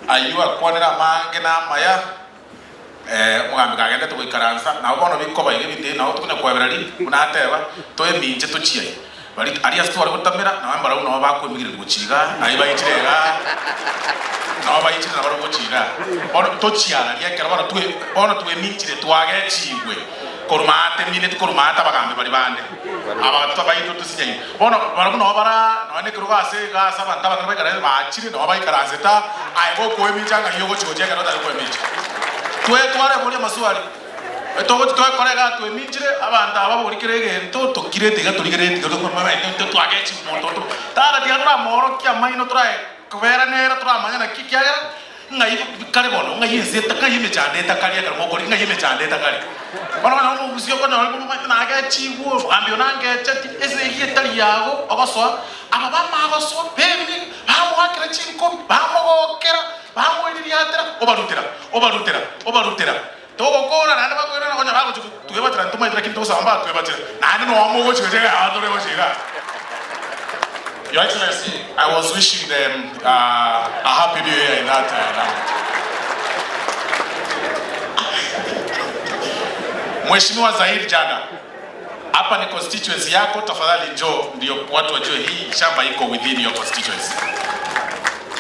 Ayio akwanire amange na amaya, omogambi kagendete goikaransa, nabo bono bikoba iga ebinto ebi nabo tokonya kwebera ri, buna ateba, toeminche tochie aye. Baria aria ase tware gotamera, nabo mbarabwo nabo bakwemigereria gochia igaa, naye baichire igaa, nabo baichire nabarabwo gochia igaa. Bono tochia aria ekero bono twe bono tweminchire twagechigwe korwa maate mineti korwa maate abagambi baria bande, abagatwa baito tosinyaine. Bono barabwo nabo bara nonya nekerogo ase iga ase abanto abanene baikaransete baachire nabo baikaransete aa, aye gokoemincha ng'ai ogochia gochia ekero otari koemincha. Twe twareboria amaswali, togochia twekora igaa tweminchire, abanto aba babori kera egento tokirete iga torigereretie iga tokomanya intwe twagechiwa omonto oto. Tata tiga toramoorokia amaino torae kobera nere toramanya naki ekiagera. Ng'ai kare bono, ng'ai ense eta, ng'ai emechando etakari ekero mokori, ng'ai emechando etakari. Bono onye omogusia okonyora omanyete nagechigwe, omogambi oyo nangecheti, esegi etari yago, ogosoa, aba bamanya gosoa, bemi, bamoakera chinkobi, bamogokera, bamoiririatera, obarutera, obarutera, obarutera. Togokora naende bakoirana konya bagochia gotwebachera ntomaete lakini togosaba mbatwebachere naende nonya mogochia gochia igaa tore gochia igaa. Your Excellency, I was wishing them uh, a happy new year in that uh, language. Mheshimiwa Zahir Jana, hapa ni constituency yako, tafadhali njoo ndio watu wajue hii shamba iko within your constituency.